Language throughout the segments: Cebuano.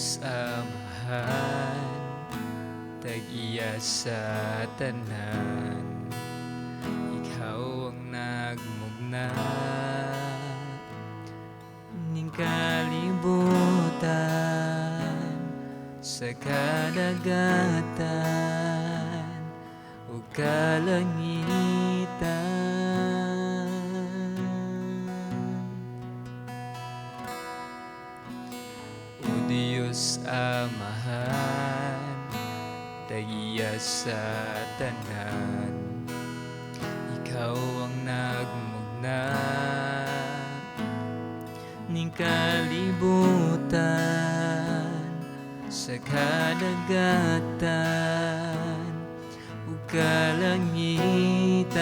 Diyos Amahan, tag-iya sa tanan, ikaw ang nagmugna ning kalibutan, sa kadagatan ug kalangitan. O Diyos Amahan, tag-iya sa tanan, ikaw ang nagmugna ning kalibutan, sa kadagatan ug kalangitan.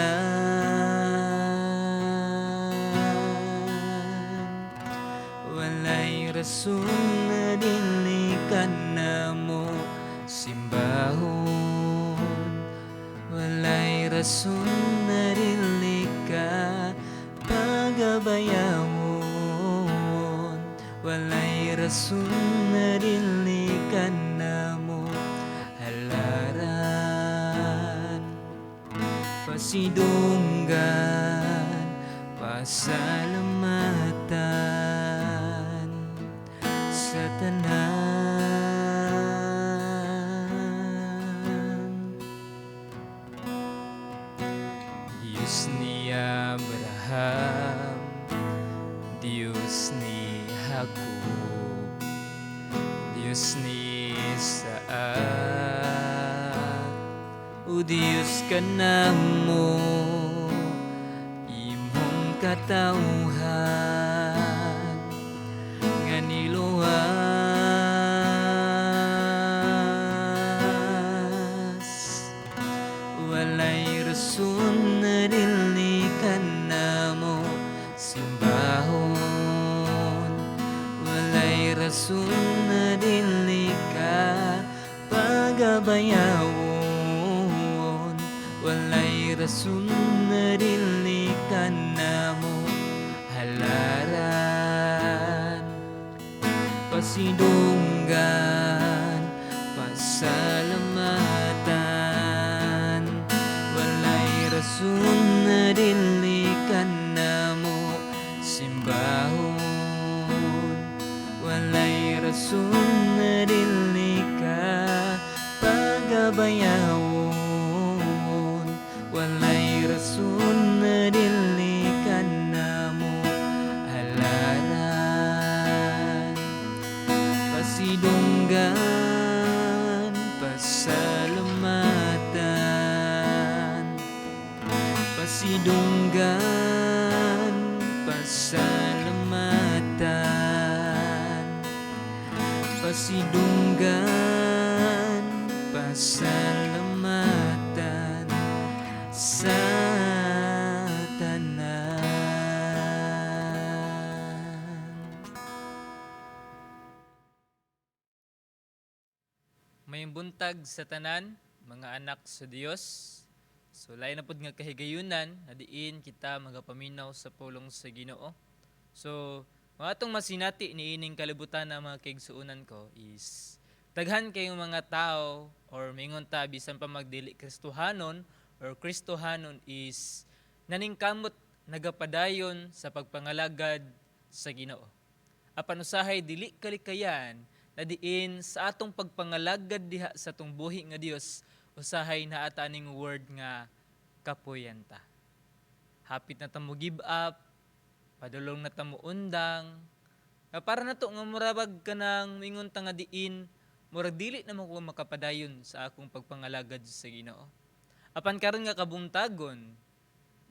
Walay rason na dili ka namo simbahon, walay rason na dili ka pagabayawon, walay rason na dili ka namo halaran, pasidunggan, pasalamatan sa tanan. Diyos ni Abraham, Diyos ni Jacob, Diyos ni Isaac, o Diyos ka namo, imong katawhan nga niluwas. Walay rason na dili ka namo simbahon, walay rason na dili ka pagabayawon, walay rason na dili ka namo halaran, pasidunggan, pasalamatan. Walay rason na dili ka namo simbahon, walay rason na dili ka pagabayawon, walay rason na dili ka namo halaran, pasidunggan, pasalamatan, pasidunggan, pasalamatan, pasidunggan, pasalamatan sa tanan. May buntag sa tanan, mga anak sa Dios. So lain na pud nga kahigayunan na diin kita magapaminaw sa pulong sa Ginoo. So mga atong masinati niining kalibutan na mga kaigsuonan ko is daghan kayong mga tao or mingon ta bisan pa magdili Kristohanon or Kristohanon is naningkamot nagapadayon sa pagpangalagad sa Ginoo. Apan usahay dili kalikayan na diin sa atong pagpangalagad diha sa atong buhi nga Dios, usahay naa ta ning word nga kapuyan ta. Hapit na ta mo give up, padulong na ta mo undang. Nga para nato nga murabag kanang mingon ta nga diin murag dili na mo ko makapadayon sa akong pagpangalagad sa Ginoo. Apan karon nga kabuntagon,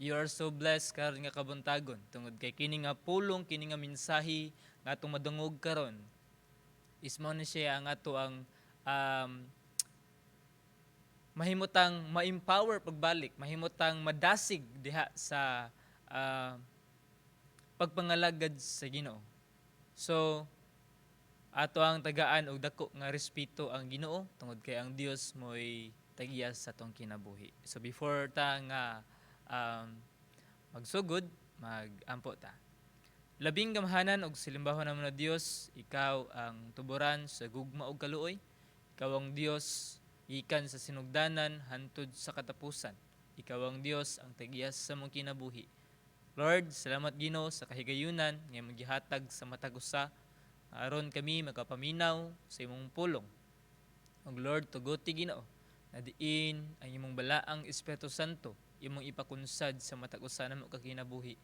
you are so blessed karon nga kabuntagon tungod kay kini nga pulong, kini nga mensahe nga atong madungog karon is mao na siya ang ato ang mahimutang ma-empower pagbalik, mahimutang madasig diha sa pagpangalagad sa Ginoo. So ato ang tagaan og dako nga respeto ang Ginoo tungod kay ang Dios mo'y tag-iya sa atong kinabuhi. So before ta nga magsugod, magampo ta. Labing gamhanan og silimbahon namo na Dios, ikaw ang tuboran sa gugma ug kaluoy. Ikaw ang Dios gikan sa sinugdanan hantod sa katapusan. Ikaw ang Dios ang tag-iya sa among kinabuhi. Lord, salamat, Ginoo, sa kahigayunan nga imong gihatag sa matag usa aron kami makapaminaw sa imong pulong. Ug Lord, tuguti, Ginoo, na diin ang imong balaang Espiritu Santo imong ipakunsad sa matag usa namo ka kinabuhi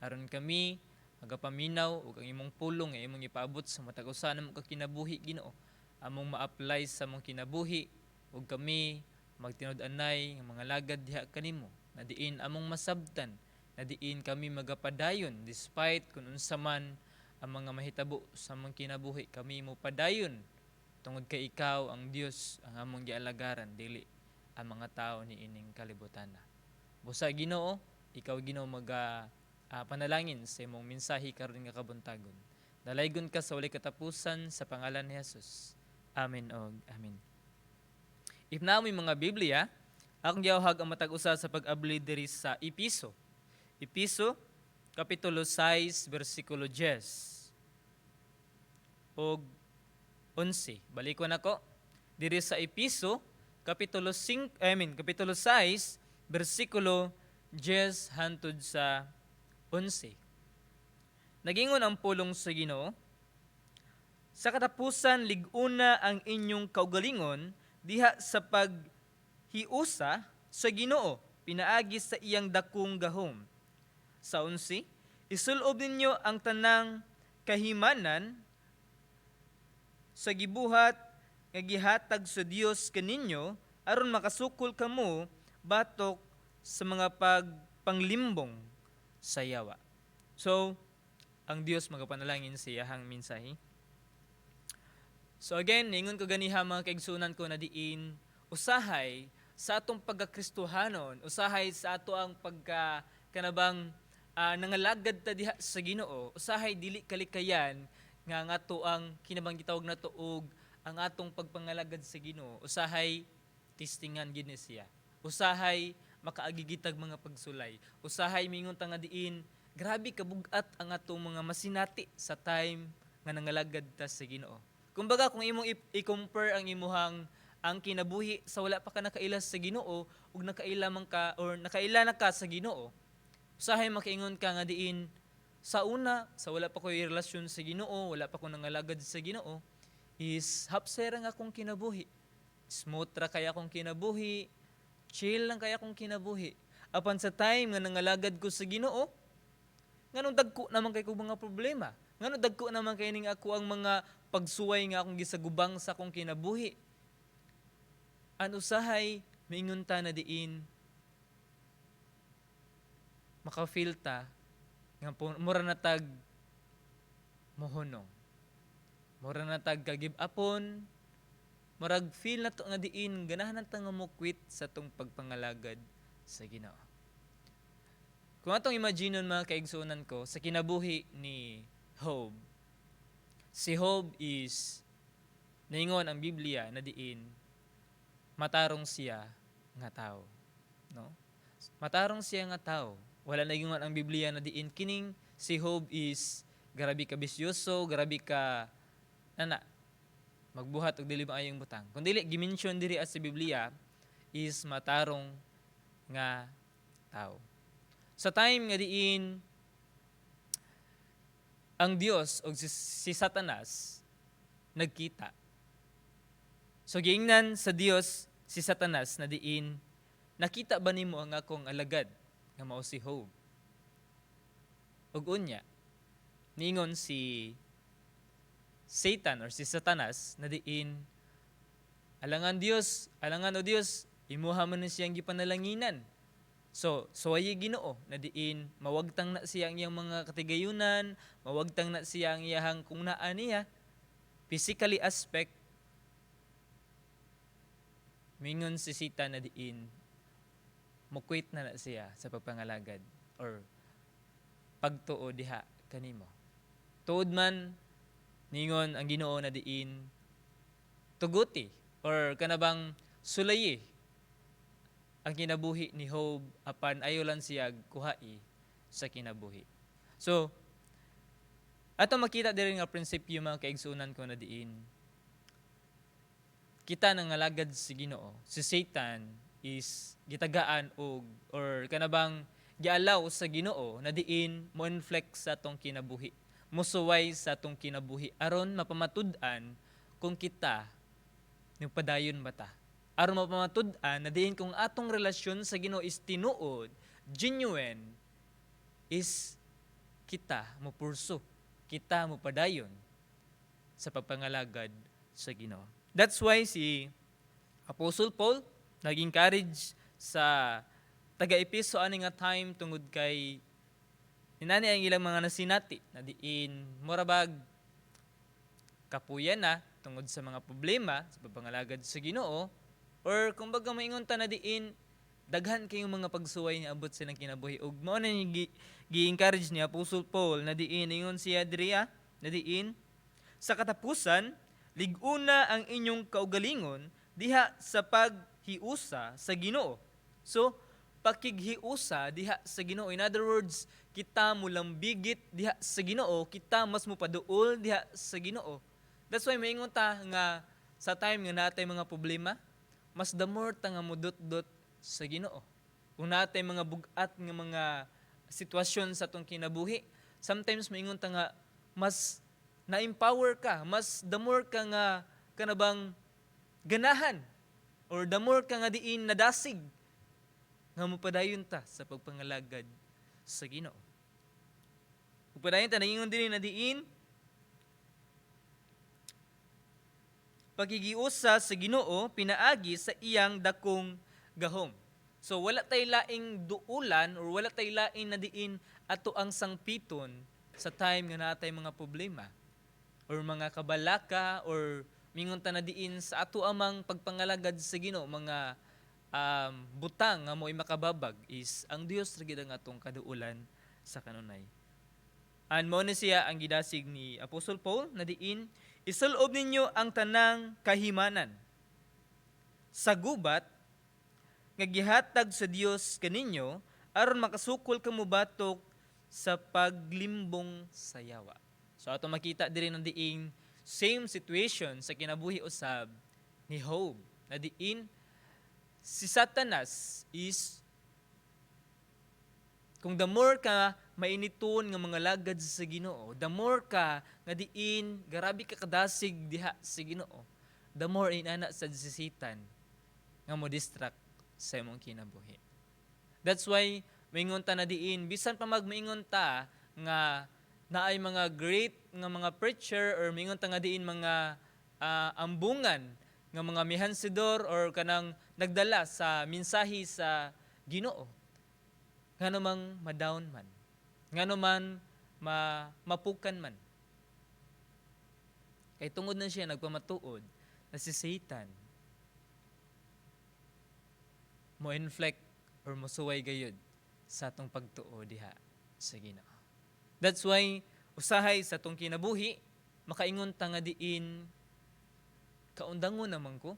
aron kami magapaminaw ug ang imong pulong nga imong ipaabot sa matag usa namo ka kinabuhi, Ginoo, among ma-apply sa among kinabuhi ug kami magtinud-anay nga mga lagad diha kanimo na diin among masabtan na diin kami magapadayon despite kung unsa man ang mga mahitabo sa among kinabuhi. Kami mo padayon tungod kay ikaw ang Dios ang among gialagaran, dili ang mga tao ni ining kalibutan. Busa, Ginoo, ikaw, Ginoo, maga panalangin sa imong mensahe karon nga kabuntagon. Dalaygon ka sa walay katapusan sa pangalan ni Jesus. Amen og amen. If naa moy mga Biblia, akong giawhag ang matag usa sa pag-abli diri sa Episo. Episo kapitulo 6 bersikulo 10 og 11. Balikon ako diri sa Episo kapitulo 5, I mean kapitulo 6 bersikulo 10 hantod sa 11. Nagingon ang pulong sa Ginoo, "Sa katapusan, lig-una ang inyong kaugalingon diha sa paghiusa sa Ginoo pinaagi sa iyang dakong gahom." Sa 11, "Isulob ninyo ang tanang kahimanan sa gibuhat nga gihatag sa Dios kaninyo aron makasukol kamo batok sa mga pagpanglimbong sa yawa." So, ang Dios magapanalangin sa iyahang mensahe. So again, ningon ko ganiha, mga kaigsunan ko, na diin usahay sa atong pagkakristohanon, usahay sa ato ang pagka kanabang nangalagad ta diha sa Ginoo, usahay dili kalikayan nga ang ato ang kinabang gitawag nato og ang atong pagpangalagad sa Ginoo, usahay testingan gid ni siya. Usahay makaagi gitag mga pagsulay. Usahay mingon ta nga diin grabe kabugat ang atong mga masinati sa time nga nangalagad ta sa Ginoo. Kumbaga, kung imong i-compare ang imuhang ang kinabuhi sa wala pa ka nakaila sa Ginoo ug nakaila man ka or nakaila na ka sa Ginoo, usahay makaingon ka nga diin sa una, sa wala pa ko'y relasyon sa Ginoo, wala pa ko nangalagad sa Ginoo, is hapsay ra nga akong kinabuhi. Smooth ra kaya akong kinabuhi, chill lang kaya akong kinabuhi. Apan sa time nga nangalagad ko sa Ginoo, nganong dagko naman kay ko mga problema? Nganong dagko naman kay ning ako ang mga pagsuway nga akong gisagubang sa akong kinabuhi? An usahay maingon ta na diin maka-feel ta nga mura na tag mohunong. Mura na tag ka-give upon, murag feel na to nga diin ganahan na ta nga mo quit sa tong pagpangalagad sa Ginoo. Kung atong imaginon, mga kaigsuonan ko, sa kinabuhi ni Job. Si Job is naingon ang Biblia na diin matarong siya nga tao, no? Matarong siya nga tao. Wala nagingon ang Biblia na diin kining si Job is grabe ka bisyoso, grabe ka nana magbuhat og dili maayong butang. Kung dili gi-mention diri sa Biblia is matarong nga tao. Sa time nga diin ang Dios og si Satanas nagkita. So giingnan sa Dios si Satanas na diin, "Nakita ba nimo ang akong alagad nga mao si Job?" Ug unya niingon si Satan or si Satanas na diin, "Alangan Dios, alangan o Dios, imuha man ni siyang gipanalanginan." So, suwayi Ginoo na diin mawagtang na siya ang iyang mga katigayunan, mawagtang na siya ang iyahang kung naa niya physically aspect. Mingon si Satan na diin mukwit na siya sa pagpangalagad or pagtuo diha kanimo. Tuod man, ningon ang Ginoo na diin tuguti or kanabang sulayi ang kinabuhi ni Job apan ayo lang siya kuhai sa kinabuhi. So, Ato makita diri nga prinsipyo, mga kaigsunan ko, na diin kita nangalagad sa Ginoo, si Satan is gitagaan og or kanabang gialaw sa Ginoo na diin mo inflict sa atong kinabuhi, mosuway sa atong kinabuhi aron mapamatud-an kung kita nagpadayon ba ta. Aron mapamatud-an na diin kung atong relasyon sa Ginoo is tinuod, genuine, is kita mo purso, kita mo padayon sa pagpangalagad sa Ginoo. That's why si Apostle Paul nag-encourage sa taga-Epeso ani nga time tungod kay inani ang ilang mga nasinati na diin murabag kapuyan na tungod sa mga problema sa pagpangalagad sa Ginoo or kumbaga maingon ta na diin daghan kayong mga pagsuway nga abot sa ilang kinabuhi. Ug mao na ni gi-encourage ni Apostle Paul na diin ingon siya diri na diin, "Sa katapusan, lig-una ang inyong kaugalingon diha sa paghiusa sa Ginoo." So pakighiusa diha sa Ginoo. In other words, kita mulambigit diha sa Ginoo, kita mas mupaduol diha sa Ginoo. That's why maingon ta nga sa time nga natay mga problema, mas the more ta nga mudot-dot sa Ginoo. Kung natay mga bugat nga mga sitwasyon sa atong kinabuhi, sometimes maingon ta nga mas na-empower ka, mas the more ka nga kanabang ganahan or the more ka nga diin nadasig nga mopadayon ta sa pagpangalagad sa Ginoo. Ug padayon ta, naingon dinhi na diin pakigiusa sa Ginoo pinaagi sa iyang dakong gahom. So wala tay laing duulan or wala tay laing na diin ato ang sangpiton sa time nga natay mga problema or mga kabalaka or mingon ta na diin sa ato amang pagpangalagad sa Ginoo, mga butang nga mo'y makababag is ang Dios ra gid ang atong kaduulan sa kanunay. And mao ni siya ang gidasig ni Apostle Paul na diin isulob ninyo ang tanang kahimanan sa gubat nga gihatag sa Dios kaninyo aron makasukol kamo batok sa paglimbong sa yawa. So ato makita diri ng diing same situation sa kinabuhi usab ni Job na diin si Satanas is kung the more ka mainiton nga mga lagad sa Ginoo, the more ka nga diin garabi ka kadasig diha sa Ginoo, the more inana sa si Satan nga mo distract sa imong kinabuhi. That's why maingon ta na diin bisan pa magmaingon ta nga naay mga great nga mga preacher or maingon ta nga diin mga ambungan nga mga mihansidor or kanang nagdala sa mensahe sa Ginoo, ngano mang ma-down man, ngano man mapukan man? Kay tungod na siya nagpamatuod na si Satan mo inflict or mosuway gayud sa atong pagtuo diha sa Ginoo. That's why usahay sa atong kinabuhi makaingon ta nga diin kaundangon naman ko.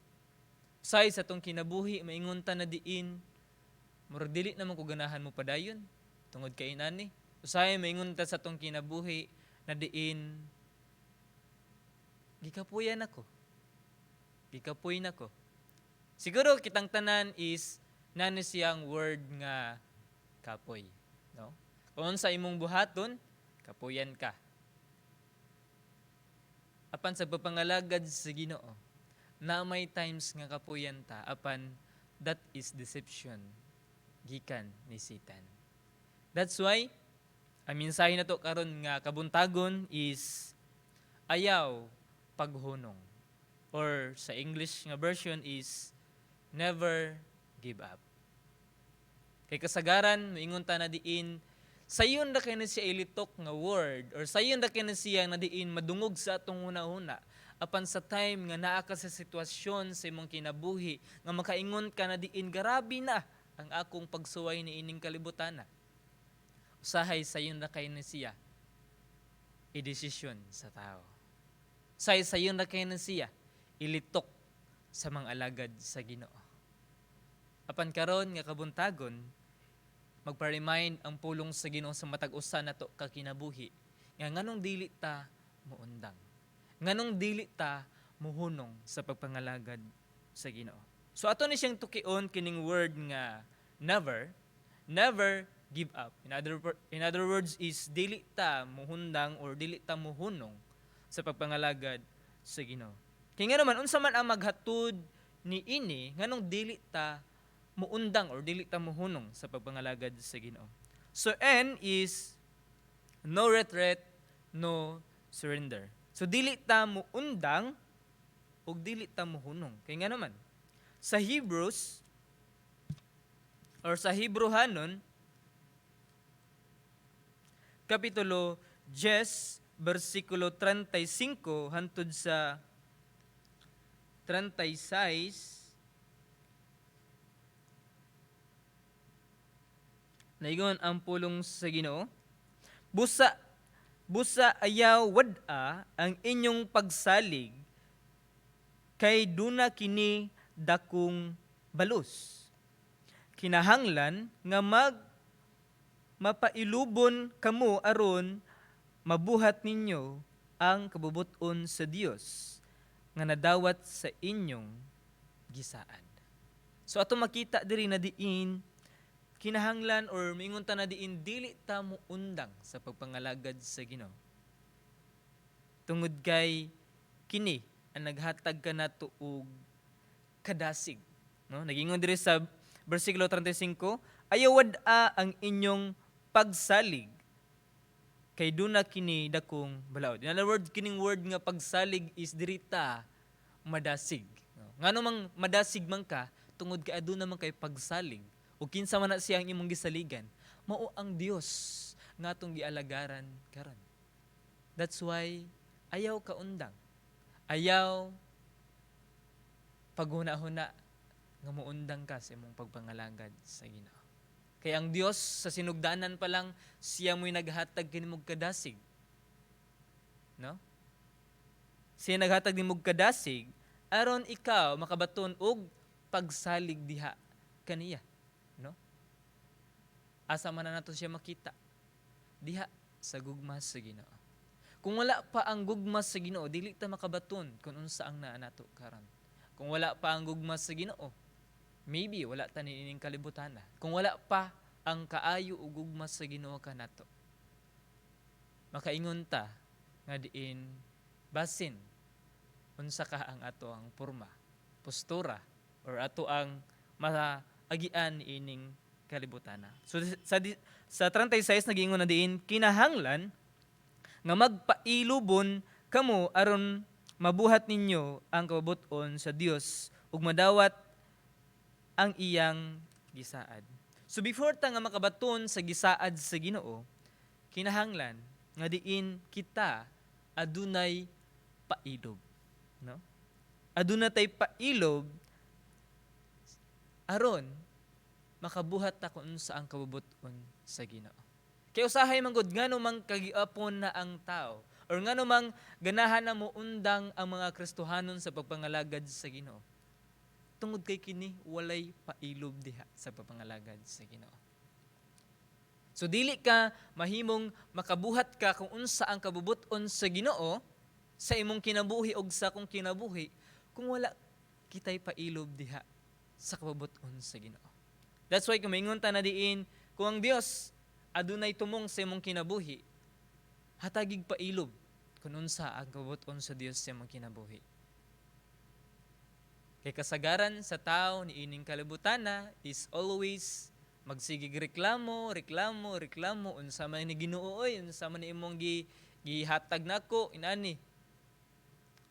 Usahay sa atong kinabuhi maingon ta na diin murag dili naman ko ganahan mo padayon tungod kay inani. Usahay maingon ta sa atong kinabuhi na diin gikapuyan ako. Gikapuy nako. Siguro kitang tanan is nani siyang word nga kapoy, no? Kung sa imong buhaton, kapuyan ka. Apan sa pagpangalagad sa Ginoo, na may times nga kapuyan ta, apan that is deception gikan ni Satan. That's why ang mensahe nato karon nga kabuntagon is ayaw paghunong or sa English nga version is never give up. Kay kasagaran moingon ta na diin sayon ra kay na siya ilitok nga word or sayon ra kay na siya na diin madungog sa atong huna-huna, apan sa time nga naa ka sa sitwasyon sa imong kinabuhi nga makaingon ka na diin garabi na ang akong pagsuway ni ining kalibutan, usahay sayon ra kay na siya i-desisyon sa tao. Usahay sayon ra kay na siya ilitok sa mga alagad sa Ginoo. Apan karon nga kabuntagon, magpa-remind ang pulong sa Ginoo sa matag usa nato ka kinabuhi Nga nganong dili ta muundang? Nganong dili ta muhunong sa pagpangalagad sa Ginoo? So ato ni siyang tukion kining word nga never, never give up. In other words is dili ta muhundang or dili ta muhunong sa pagpangalagad sa Ginoo. Kay nga naman, unsa man ang maghatod ni ini nganong dili ta muundang or dili ta muhunong sa pagpangalagad sa Ginoo? So N is no retreat, no surrender. So dili ta muundang ug dili ta muhunong. Kay nga naman, sa Hebrews or sa Hebrehanon kapitulo 10 bersikulo 35 hantod sa 36, naigon ang pulong sa Ginoo, "Busa busa ayaw wad-a ang inyong pagsalig, kay duna kini dakong balos. Kinahanglan nga mapailubon kamo aron mabuhat ninyo ang kabubut-on sa Dios nga nadawat sa inyong gisaad." So ato makita diri na diin kinahanglan or mingon ta na diin dili ta muundang sa pagpangalagad sa Ginoo. Tungod kay kini ang naghatag kanato og kadasig, no? Nagingon diri sa bersikulo 35, "Ayaw wad-a ang inyong pagsalig, kay duna kini dakong balaod." In other words, kining word nga pagsalig is diri ta madasig. No? Ngano mang madasig man ka? Tungod kay aduna man kay pagsalig. O kinsa man na siya ang imong gisaligan? Mao ang Dios nga atong gialagaran karon. That's why ayaw kaundang. Ayaw paghuna-huna nga muundang ka sa imong pagpangalagad sa Ginoo. Kay ang Dios sa sinugdanan pa lang, siya mo'y naghatag kanimog kadasig. No? Siya naghatag nimog kadasig aron ikaw makabaton og pagsalig diha kaniya, no? Asa man na nato siya makita? Diha sa gugma sa Ginoo. Kung wala pa ang gugma sa Ginoo, dili ta makabaton kung unsa ang naa nato karon. Kung wala pa ang gugma sa Ginoo, maybe wala ta niining kalibutan na. Kung wala pa ang kaayo ug gugma sa Ginoo kanato, makaingon ta nga diin basin unsa ka ang ato ang porma, postura or ato ang maagian ining kalibutan na. So sa 36, nagiingon na diin kinahanglan nga magpailubon kamo aron mabuhat ninyo ang kabubut-on sa Dios ug madawat ang iyang gisaad. So before ta nga makabaton sa gisaad sa Ginoo, kinahanglan nga diin kita adunay pailob, no? Aduna tay pailob aron makabuhat ta kung unsa ang kabubut-on sa Ginoo. Kay usahay man gud, ngano mang kagiapon na ang tao or ngano mang ganahan na moundang ang mga Kristohanon sa pagpangalagad sa Ginoo? Tungod kay kini walay pailob diha sa pagpangalagad sa Ginoo. So dili ka mahimong makabuhat ka kung unsa ang kabubut-on sa Ginoo sa imong kinabuhi og sa akong kinabuhi kung wala kitay pailob diha sa kabubut-on sa Ginoo. That's why kung maingon ta na diin, kung ang Dios adunay tumong sa imong kinabuhi, hatagig pailob kung unsa ang kabubut-on sa Dios sa imong kinabuhi. Kay kasagaran sa tao ni ining kalibutana is always magsigig reklamo, reklamo, reklamo, unsa man ni Ginoo oy, unsa man ni imong gihatag nako inani.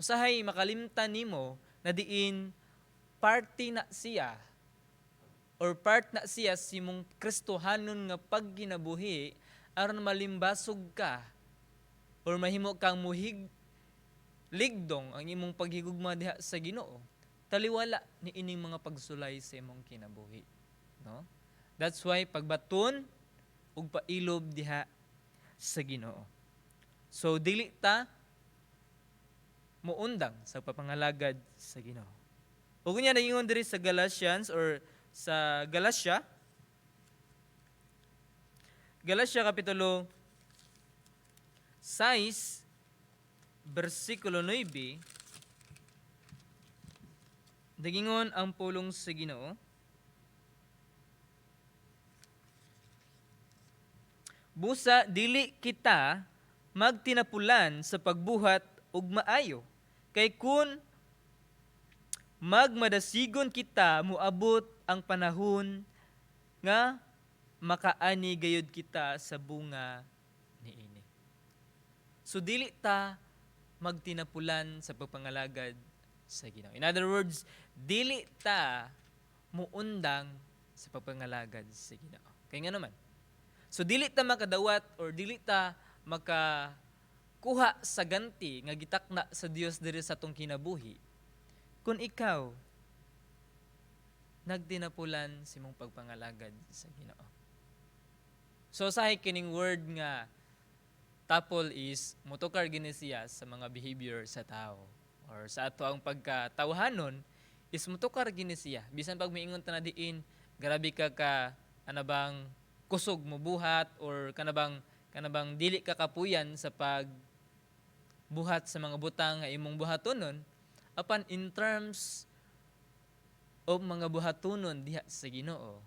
Usahay makalimtan nimo na diin party na siya or part na siya sa imong Kristohanon nga pagkinabuhi aron malimbasog ka or mahimo kang muhig ligdong ang imong paghigugma diha sa Ginoo, taliwala ni ining mga pagsulay sa imong kinabuhi, no? That's why pagbaton ug pailob diha sa Ginoo. So dili ta muundang sa pagpangalagad sa Ginoo. Ug unya naingon diri sa Galatians or sa Galatia, Galatia kapitulo 6 bersikulo 9, nagingon ang pulong sa Ginoo, "Busa dili kita magtinapulan sa pagbuhat og maayo, kay kun magmadasigon kita, moabot ang panahon nga makaani gayud kita sa bunga niini." So dili ta magtinapulan sa pagpangalagad sa Ginoo. In other words, dili ta muundang sa pagpangalagad sa Ginoo. Kay nga naman, so dili ta makadawat or dili ta makakuha sa ganti nga gitakna sa Dios diri sa atong kinabuhi kung ikaw nagtinapulan sa imong pagpangalagad sa Ginoo. So usahay kining word nga tapol is motukar gini siya sa mga behavior sa tao or sa ato ang pagkatawhanon is motukar gini siya. Bisan pag miingon ta na diin grabe ka ka anabang kusog mo buhat or kanabang dili ka kapuyan sa pagbuhat sa mga butang nga imong buhatonon, apan in terms of mga buhatonon diha sa Ginoo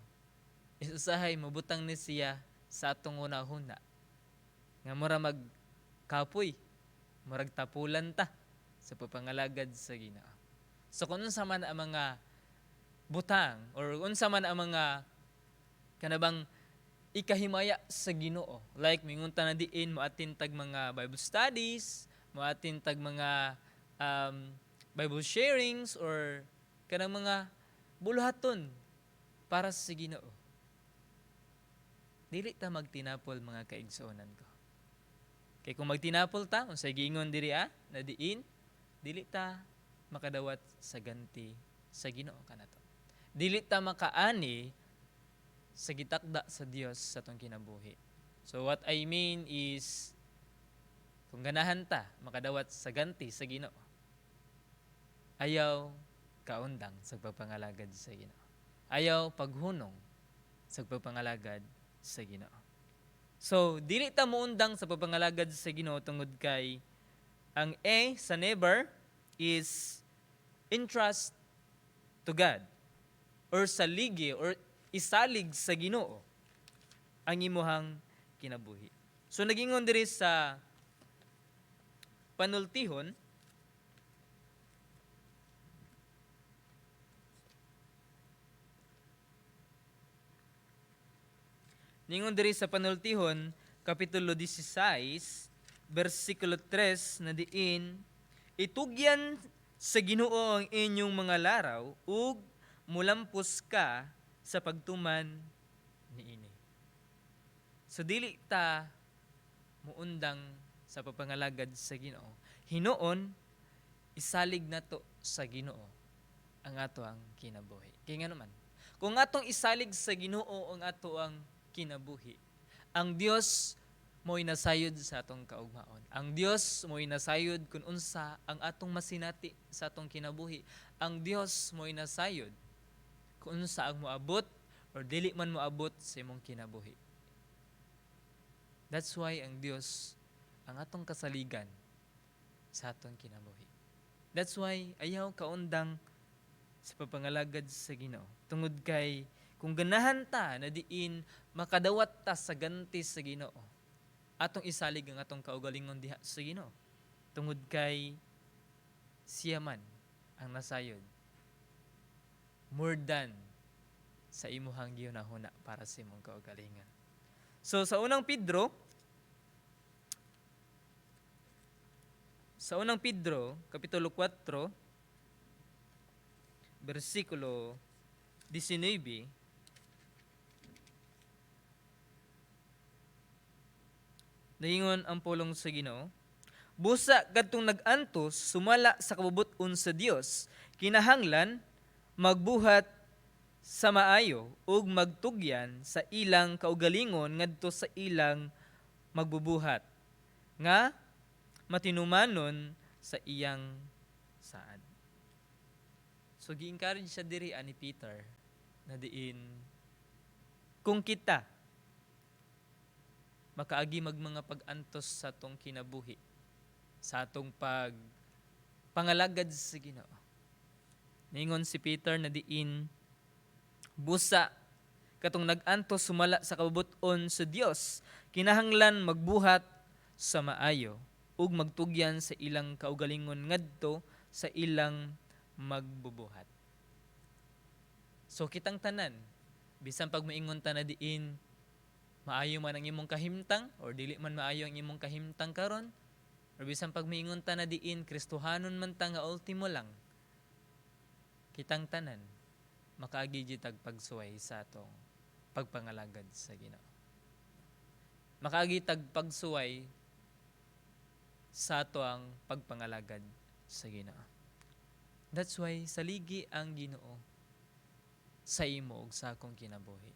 is usahay mobutang ni siya sa atong hunahuna nga mura magkapoy, murag tapulan ta sa pagpangalagad sa Ginoo. So kung unsa man ang mga butang or unsa man ang mga kanabang ikahimaya sa Ginoo, like mingon ta na diin moatin tag mga Bible studies, moatin tag mga Bible sharings or kanang mga buluhaton para sa Ginoo, dili ta magtinapol, mga kaigsuonan ko. Kay kung magtinapol ta, unsay giingon diri na diin, dili ta makadawat sa ganti sa Ginoo kanato. Dili ta makaani sa gitakda sa Dios sa atong kinabuhi. So what I mean is, kung ganahan ta makadawat sa ganti sa Ginoo, ayaw kaundang sa pagpangalagad sa Ginoo. Ayaw paghunong sa pagpangalagad sa Ginoo. So dili ta moundang sa pagpangalagad sa Ginoo tungod kay ang A sa never is entrust to God or saligi or isalig sa Ginoo ang imuhang kinabuhi. So nagingon diri sa panultihon, ningon diri sa panultihon kapitulo 16 bersikulo 3 na diin, "Itugyan sa Ginoo ang inyong mga laraw ug mulampos ka sa pagtuman niini." So dili ta muundang sa pagpangalagad sa Ginoo. Hinuon isalig nato sa Ginoo ang ato ang kinabuhi. Kay nga naman, kung atong isalig sa Ginoo ang ato ang kinabuhi, ang Dios mo'y nasayod sa atong kaugmaon. Ang Dios mo'y nasayod kung unsa ang atong masinati sa atong kinabuhi. Ang Dios mo'y nasayod kung unsa ang moabot or dili man moabot sa imong kinabuhi. That's why ang Dios ang atong kasaligan sa atong kinabuhi. That's why ayaw kaundang sa pagpangalagad sa Ginoo. Tungod kay kung ganahan ta na diin makadawat ta sa ganti sa Ginoo, atong isalig ang atong kaugalingon diha sa Ginoo. Tungod kay siya man ang nasayod more than sa imuhang gihunahuna para sa imong kaugalingon. So sa unang Pedro kapitulo 4 bersikulo 19, naingon ang pulong sa Ginoo, "Busa kadtong nag-antos sumala sa kabubut-on sa Dios, kinahanglan magbuhat sa maayo ug magtugyan sa ilang kaugalingon ngadto sa ilang magbubuhat nga matinumanon sa iyang saad." So gi-encourage siya diri ani Peter na diin kung kita Makaagi mag mga pag-antos sa atong kinabuhi, sa atong pag pangalagad sa Ginoo. Ningon si Peter na diin, busa katong nag-antos sumala sa kabubut-on sa Dios, kinahanglan magbuhat sa maayo ug magtugyan sa ilang kaugalingon ngadto sa ilang magbubuhat. So kitang tanan, bisan pag moingon ta na diin maayo man ang imong kahimtang or dili man maayo ang imong kahimtang karon, or bisan pag moingon ta na diin Kristohanon man ta nga ultimo lang, kitang tanan makaagi gyud tag pagsuway sa atong pagpangalagad sa Ginoo. Makaagi tag pagsuway sa ato ang pagpangalagad sa Ginoo. That's why saligi ang Ginoo sa imo ug sa akong kinabuhi.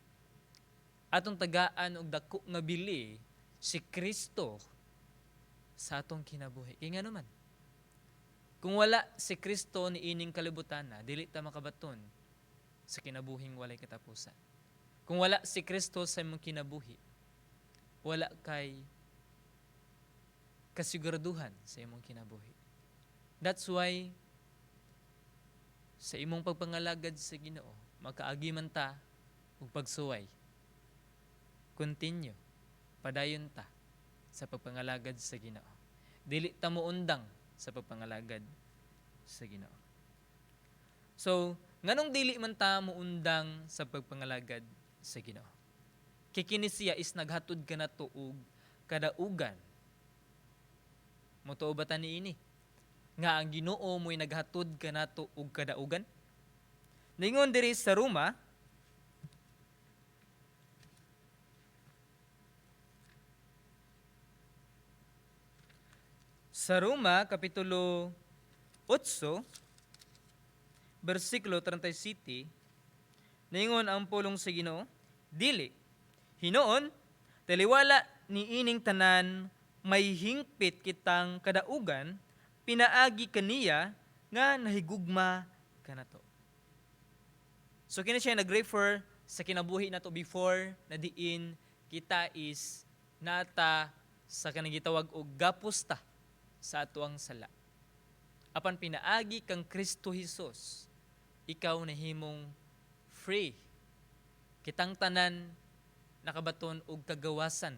Atong tagaan og dako nga bili si Kristo sa atong kinabuhi. Kay ngano man, kung wala si Kristo niining kalibutan na, dili ta makabaton sa kinabuhing walay katapusan. Kung wala si Kristo sa imong kinabuhi, wala kay kasiguraduhan sa imong kinabuhi. That's why sa imong pagpangalagad sa Ginoo, makaagi man ta og pagsuway. Continue, padayon ta sa pagpangalagad sa Ginoo. Dili ta moundang sa pagpangalagad sa Ginoo. So, nganong dili man ta moundang sa pagpangalagad sa Ginoo? Kay kini siya is naghatod kanato og kadaugan. Motuo ba ta niini nga ang Ginoo mo'y naghatod kanato og kadaugan? Ningon diri sa Roma, sa Roma Kapitulo 8, bersikulo 37, ningon ang pulong sa Ginoo, dili hinuon taliwala ni ining tanan, may hingpit kitang kadaugan pinaagi kaniya nga nahigugma kanato. So kini siya nag-refer sa kinabuhi nato before na diin kita is nata sa kanang gitawag og gapos ta sa atoang sala. Apan pinaagi kang Kristo Hesus, ikaw nahimong free. Kitang tanan nakabaton og kagawasan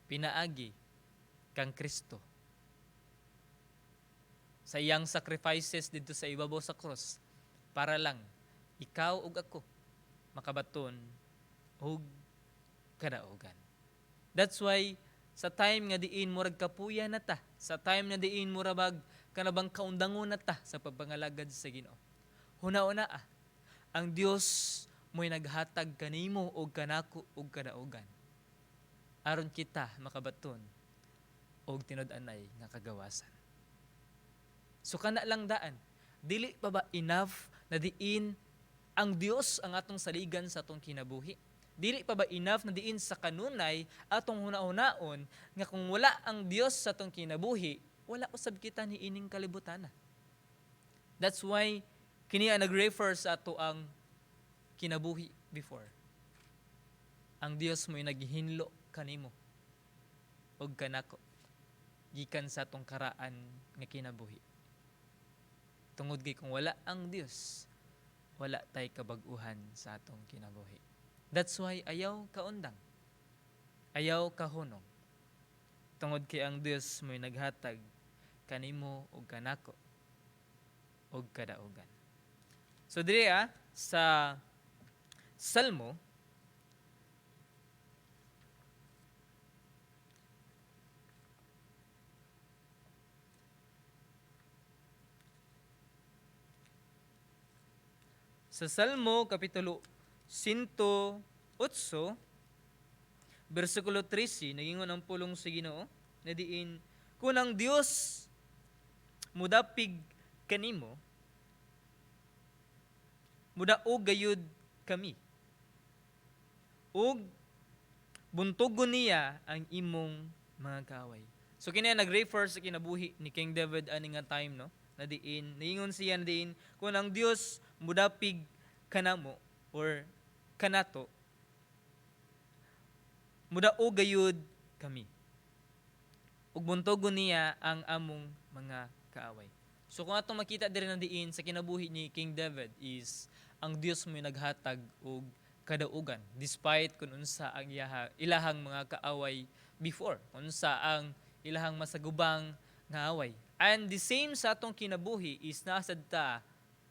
pinaagi kang Kristo. Sa iyang sacrifices didto sa ibabaw sa cross para lang ikaw ug ako makabaton og kadaugan. That's why sa time nga diin murag kapuya na ta, sa time nga diin murabag kanabang kaundangon na ta sa pagpangalagad sa Ginoo, huna-una ang Dios mo'y naghatag kanimo og kanako og kadaugan aron kita makabaton og tinud-anay nga kagawasan. So kana lang daan, dili pa ba enough na diin ang Dios ang atong saligan sa atong kinabuhi? Dili pa ba enough na diin sa kanunay atong huna-hunaon nga kung wala ang Dios sa atong kinabuhi, wala usab kita ni ining kalibutan? That's why kini ang nag-refer sa ato ang kinabuhi before. Ang Dios mo'y naghinlo kanimo og kanako gikan sa atong karaan nga kinabuhi. Tungod kay kung wala ang Dios, wala tay kabag-uhan sa atong kinabuhi. That's why ayaw kaundang, ayaw kahunong. Tungod kay ang Dios mo'y naghatag kanimo og kanako og kadaugan. So diri sa Salmo, sa Salmo Kapitulo 108 bersikulo 13, nagingon ang pulong sa Ginoo na diin, kung ang Dios mudapig kanimo, mudaog gayud kami, ug buntugon niya ang imong mga kaaway. So kini nag-refer sa kinabuhi ni King David ani nga time, no, na diin niingon siya na diin kung ang Dios mudapig kanamo or kanato, mudaog gayud kami. kami. Ug buntogon niya ang among mga kaaway. So kung atong makita diri na diin sa kinabuhi ni King David is ang Dios mo naghatag og kadaugan despite kung unsa ang ilahang mga kaaway before, unsa ang ilahang masagubang nga away. And the same sa atong kinabuhi is nasad ta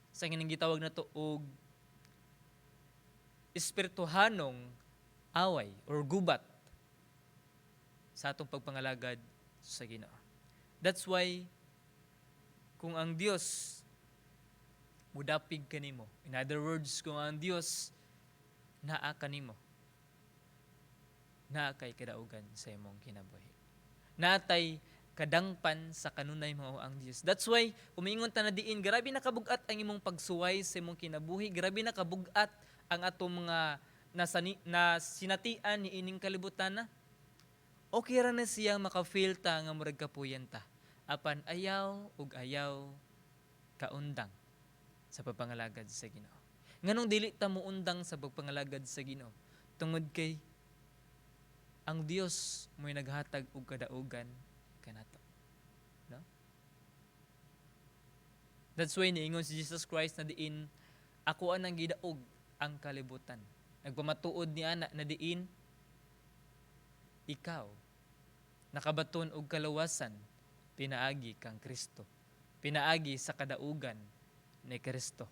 sa kining gitawag nato og espirituhanong away or gubat sa atong pagpangalagad sa Ginoo. That's why kung ang Dios mudapig kanimo, in other words, kung ang Dios naa kanimo, naa kay kadaugan sa imong kinabuhi. Natay kadangpan sa kanunay mo ang Dios. That's why umiingon ta na diin, grabe na kabugat ang imong pagsuway sa imong kinabuhi, grabe na kabugat ang atong mga na sinatian ni ining kalibutan na. Okay ra na siya maka-feel ta nga murag kapuyan ta. Apan ayaw ug ayaw kaundang sa pagpangalagad sa Ginoo. Nganong dili ta muundang sa pagpangalagad sa Ginoo? Tungod kay ang Dios mo'y naghatag og kadaugan kanato. No? That's why niingon si Jesus Christ na diin, "Ako anang gidaog ang kalibutan." Nagpamatuod ni ana na diin ikaw nakabaton og kaluwasan pinaagi kang Kristo. Pinaagi sa kadaugan ni Kristo.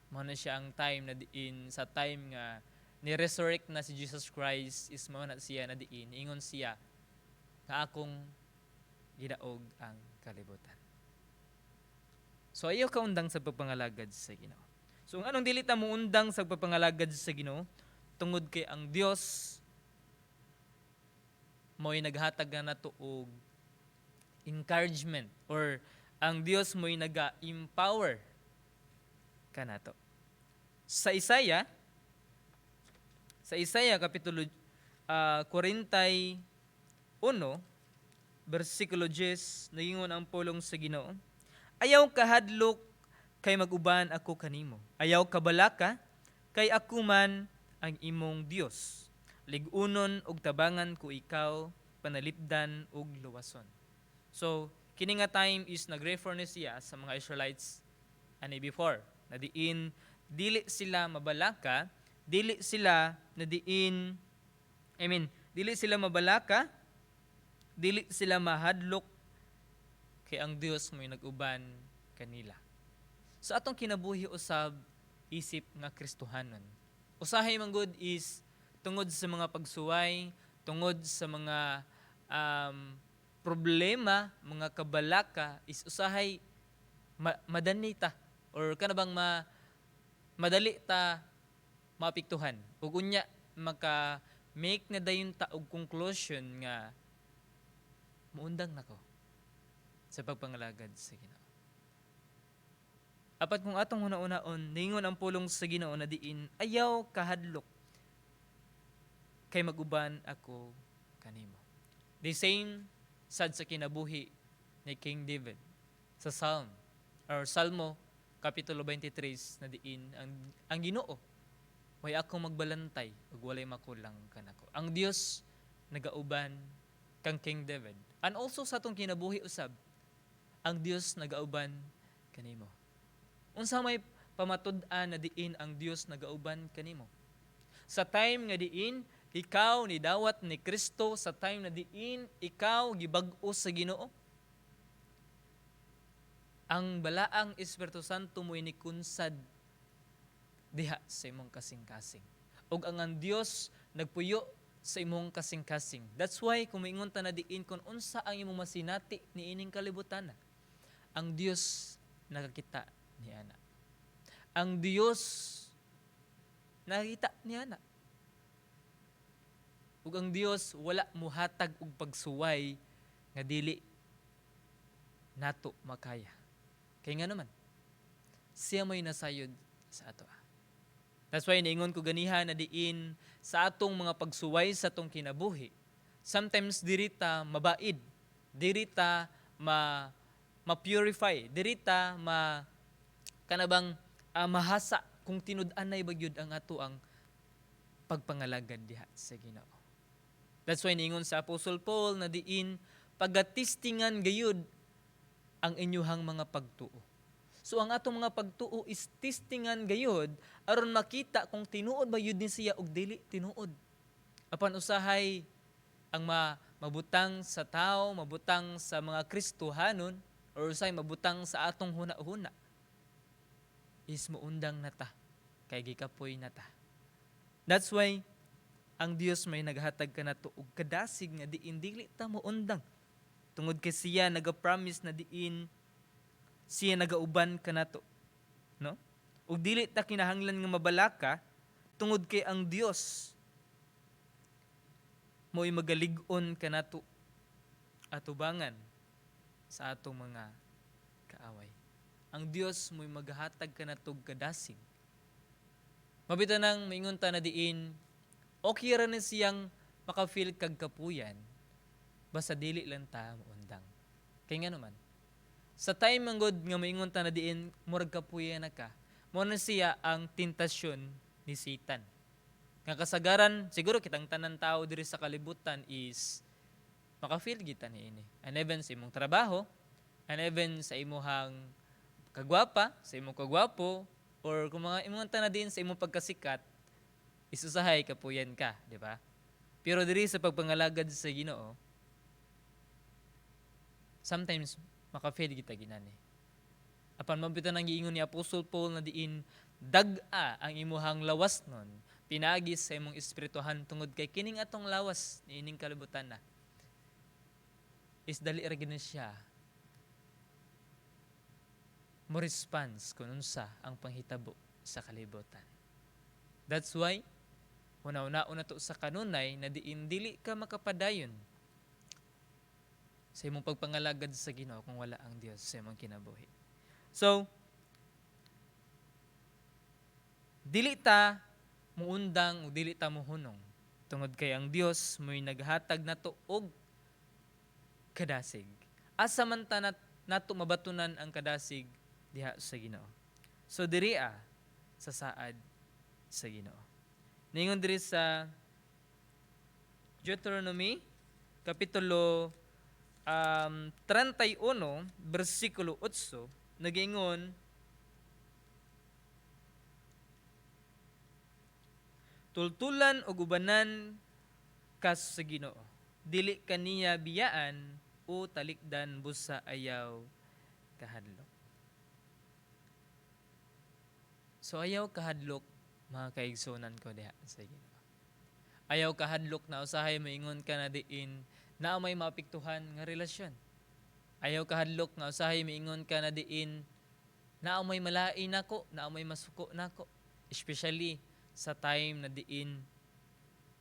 Mao na siya ang time na diin, sa time nga ni resurrect na si Jesus Christ, is mao na siya na diin ingon siya nga, "Akong gidaog ang kalibutan." So ayaw kaundang sa pagpangalagad sa Ginoo. So ang anong dili ta muundang sa pagpangalagad sa Ginoo? Tungod kay ang Dios mo'y naghatag na nato og encouragement or ang Dios mo'y naga-empower kanato. Sa Isaiah kapitulo 41 bersikulo 10, nagingon ang pulong sa Ginoo, "Ayaw kahadlok kay maguban ako kanimo. Ayaw kabalaka kay ako man ang imong Dios. Lig-unon ug tabangan ko ikaw, panalipdan ug luwason." So, kini nga time is nag-refer ni siya sa mga Israelites ani before. Na diin dili sila mabalaka, dili sila na diin, I mean, dili sila mabalaka, dili sila mahadlok kay ang Dios mo'y nag-uban kanila. Sa atong kinabuhi usab isip nga Kristohanon, usahay man gud is tungod sa mga pagsuway, tungod sa mga problema, mga kabalaka, is usahay madani ta or kana bang madali ta maapektuhan. Ug unya maka make na dayon ta og conclusion nga muundang nako sa pagpangalagad sa Ginoo. Apan kung atong huna-hunaon, ningon ang pulong sa Ginoo na diin, "Ayaw kahadlok kay maguban ako kanimo." The same sad sa kinabuhi ni King David sa Psalm or Salmo kapitulo 23 na diin ang Ginoo way akong magbalantay ug walay makulang kanako. Ang Dios nagauban kang King David. And also sa atong kinabuhi usab, ang Dios nagauban kanimo. Unsa may pamatud-an na diin ang Dios nagauban kanimo? Sa time nga diin ikaw ni dawat ni Kristo, sa time na diin ikaw gibag-o sa Ginoo, ang balaang Espiritu Santo mo'y nikunsad diha sa imong kasing-kasing. Ug ang Dios nagpuyo sa imong kasing-kasing. That's why kung moingon ta na diin kung unsa ang imong masinati ni ining kalibutan, ang Dios nakakita ni ana. Ang Dios nakakita ni ana. Ug ang Dios wala muhatag og pagsuway nga dili nato makaya. Kay nga naman, siya may nasayod sa ato. That's why niingon ko ganiha na diin sa atong mga pagsuway sa atong kinabuhi, sometimes diri ta mabaid, diri ta ma ma-purify, diri ta ma kanabang mahasa kung tinud-anay ba gyud ang ato ang pagpangalagad diha sa Ginoo. That's why niingon sa Apostle Paul na diin pagatestingan gayud ang inyuhang mga pagtuo. So ang atong mga pagtuo is testingan gayud aron makita kung tinuod ba yun ni siya og dili tinuod. Apan usahay ang mabutang sa tao, mabutang sa mga Kristohanon, or usahay mabutang sa atong huna-huna is muundang na ta kay gikapoy na ta. That's why ang Dios may naghatag kanato og kadasig nga diin dili ta muundang. Tungod kay siya naga-promise na diin siya nagauban kanato, no? Ug dili ta kinahanglan nga mabalaka tungod kay ang Dios mo'y magalig-on kanato atubangan sa atong mga kaaway. Ang Dios mo'y maghatag kanato og kadasig. Mabita nang maingon ta na diin okay ra ni siyang maka-feel kag kapuyan basta dili lang ta muundang. Kay nga naman, sa time manggod nga maingon ta na diin murag kapuyan na ka, mo na siya ang tentasyon ni Satan. Nga kasagaran, siguro kitang tanan tao diri sa kalibutan is maka-feel kita niini. And even sa imong trabaho, and even sa imuhang kagwapa, sa imong kagwapo, or kung mga imong tanan din sa imong pagkasikat, isusahay kapuyan ka, di ba? Pero diri sa pagpangalagad sa Ginoo, sometimes maka-feel kita ginani. Apan mabita nang giingon ni Apostle Paul na diin dag-a ang imuhang lawas nun pinaagi sa imong espirituhan, tungod kay kining atong lawas niining kalibutan na is dali ra gid na siya mo response kung unsa ang panghitabo sa kalibutan. That's why una-una to sa kanunay na diin dili ka makapadayon sa imong pagpangalagad sa Ginoo kung wala ang Dios sa imong kinabuhi. So, dili ta muundang o dili ta muhunong tungod kay ang Dios mo'y naghatag nato og kadasig. Asa man ta nato mabatunan ang kadasig? Diha sa Ginoo. So diri sa saad sa Ginoo. Ningon diri sa Deuteronomy kapitulo 31 bersikulo 8, nagingon, "Tultulan og ubanan kas sa Ginoo. Dili kaniya biyaan o talikdan busa ayaw kahadlok." So ayaw kahadlok, mga kaigsunan ko diha sa Ginoo. Ayaw kahadlok na usahay moingon ka na diin naa may maapektuhan nga relasyon. Ayaw kahadlok nga usahay moingon ka na diin naa may malain nako, naa may masuko nako. Especially sa time na diin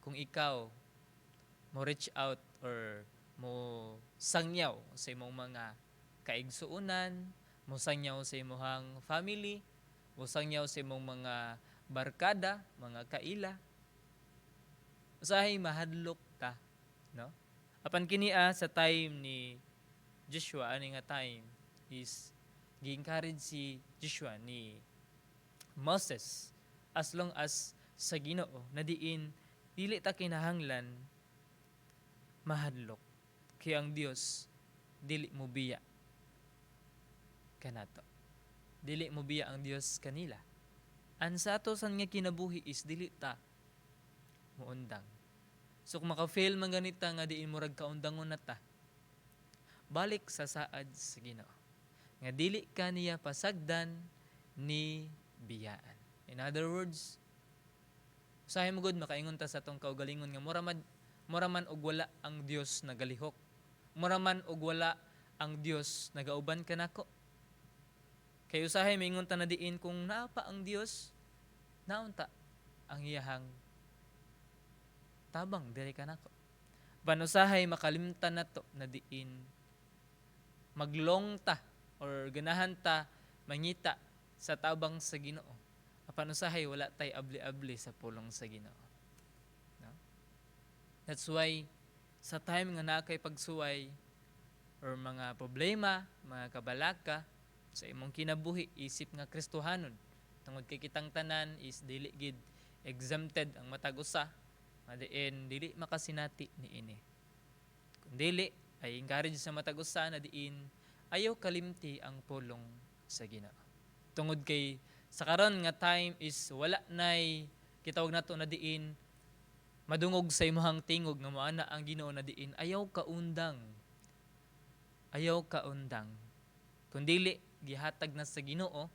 kung ikaw mo reach out or mo sangyaw sa imong mga kaigsuonan, mo sangyaw sa imong family, mo sangyaw sa imong mga barkada, mga kaila. Usahay mahadlok ta, no? Apan kini sa time ni Joshua, ani nga time is gi-encourage si Joshua ni Moses as long as sa Ginoo na diin dili ta kinahanglan mahadlok kay ang Dios dili mo biya kanato. Dili mo biya ang Dios kanila. Ang sa ato san nga kinabuhi is dili ta muundang. So kung maka-fail man ganita nga diin murag kaundangon na ta, balik sa saad sa Ginoo. Nga dili ka niya pasagdan ni biyaan. In other words, usahay mo gud makaingon ta sa atong kaugalingon nga mura man og wala ang Dios nagalihok. Mura man og wala ang Dios nagauban kanako. Kay usahay maingon ta na diin kung naa pa ang Dios, naunta ang iyahang tabang diri kanako. Panusahay makalimtan nato na diin maglong ta or ganahan ta mangita sa tabang sa Ginoo. Apan usahay wala tay abli-abli sa pulong sa Ginoo. No? That's why sa time nga naa kay pagsuway or mga problema, mga kabalaka sa imong kinabuhi isip nga Kristohanon, tungod kay kitang tanan is dili gid exempted ang matag usa. Nga diin dili makasinati niini. Kung dili, ay encourage sa matag usa na diin ayaw kalimti ang pulong sa Ginoo. Tungod kay sa karon nga time is wala nay kitawag nato na diin madungog sa imong tingog nga moana ang Ginoo na diin ayaw kaundang. Ayaw kaundang. Kung dili gihatag na sa Ginoo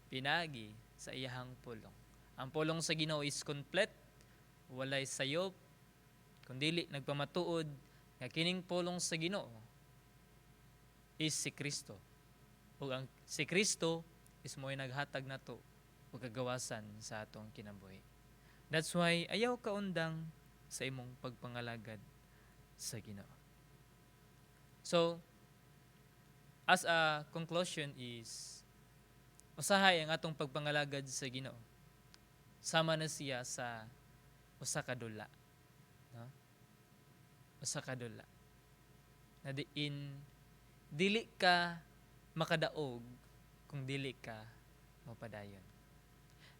pinagi sa iyahang pulong. Ang pulong sa Ginoo is complete, walay sayop, kung dili nagpamatuod nga kining pulong sa Ginoo is si Kristo. Ug ang si Kristo is mo'y naghatag nato og kagawasan sa atong kinabuhi. That's why ayaw kaundang sa imong pagpangalagad sa Ginoo. So, as a conclusion is usahay ang atong pagpangalagad sa Ginoo. Sama na siya sa usa ka dula. No? Usa ka dula. Na diin dili ka makadaog kung dili ka mopadayon.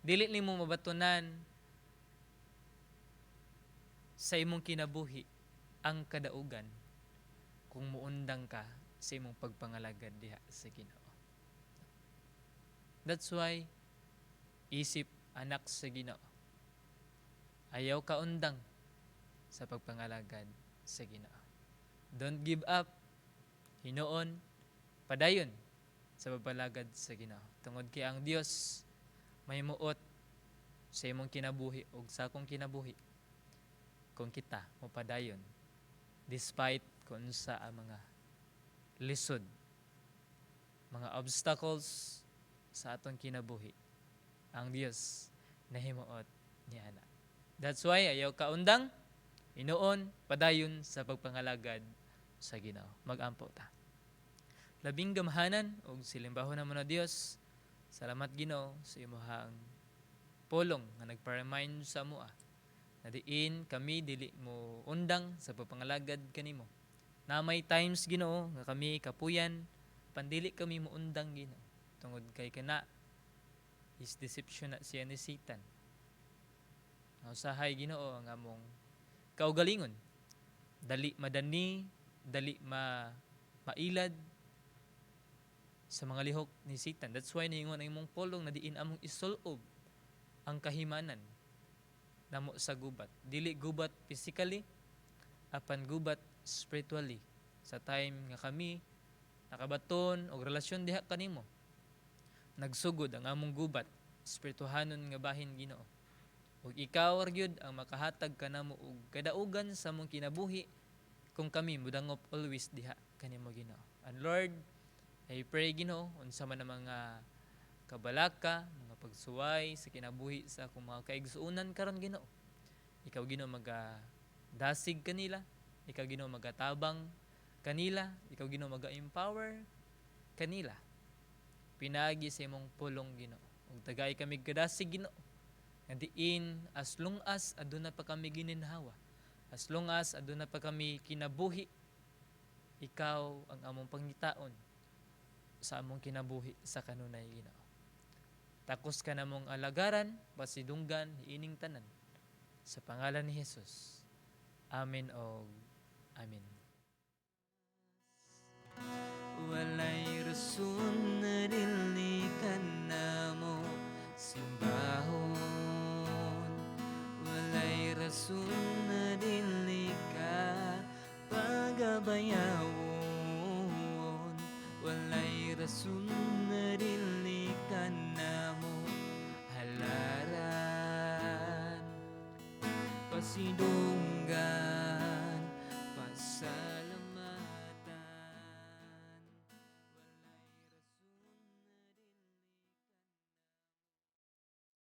Dili nimo mabatunan sa imong kinabuhi ang kadaugan kung muundang ka sa imong pagpangalagad diha sa Ginoo. That's why isip anak sa Ginoo, ayaw kaundang sa pagpangalagad sa Ginoo. Don't give up. Hinuon, padayon sa pagpalagad sa Ginoo. Tungod kay ang Dios may muot sa imong kinabuhi ug sa akong kinabuhi kung kita mopadayon despite kung unsa ang mga lisod, mga obstacles sa atong kinabuhi. Ang Dios nahimuot niana. That's why ayaw kaundang, hinuon, padayon sa pagpangalagad sa Ginoo. Magampo ta. Labing gamhanan ug silimbahon namo na Dios. Salamat, Ginoo, sa imuhang pulong nga nagpa-remind sa amoa na diin kami dili mo undang sa pagpangalagad kanimo. Na may times, Ginoo, nga kami kapuyan pandili kami mo undang, Ginoo, tungod kay kana is deception na siya ni Satan. Nga usahay, Ginoo, ang among kaugalingon dali madani, dali mailad sa mga lihok ni Satan. That's why niingon ang imong pulong na diin among isulob ang kahimanan namo sa gubat. Dili gubat physically, apan gubat spiritually. Sa time nga kami nakabaton og relasyon diha kanimo, nagsugod ang among gubat spirituhanon nga bahin, Ginoo. Ug ikaw ra gyud ang makahatag kanamo og kadaugan sa among kinabuhi kung kami mudangop always diha kanimo, Ginoo. And Lord, I pray, Ginoo, unsa man ang mga kabalaka, mga pagsuway sa kinabuhi sa akong mga kaigsuonan karon, Ginoo. Ikaw, Ginoo, maga dasig kanila, ikaw, Ginoo, magatabang kanila, ikaw, Ginoo, maga-empower kanila. Pinagi sa imong pulong, Ginoo. Ug tagay kami kadasig, Ginoo. Nga diin as long as aduna pa kami gininhawa, as long as aduna pa kami kinabuhi, ikaw ang among pangitaon sa among kinabuhi sa kanunay, Ginoo. Takos ka namong alagaran, pasidunggan, ining tanan. Sa pangalan ni Jesus. Amen og amen. Walay rason na dili ka namo simbahon. Walay rason na dili ka pagabayawon. Walay rason na dili ka namo halaran. Pasidunggan.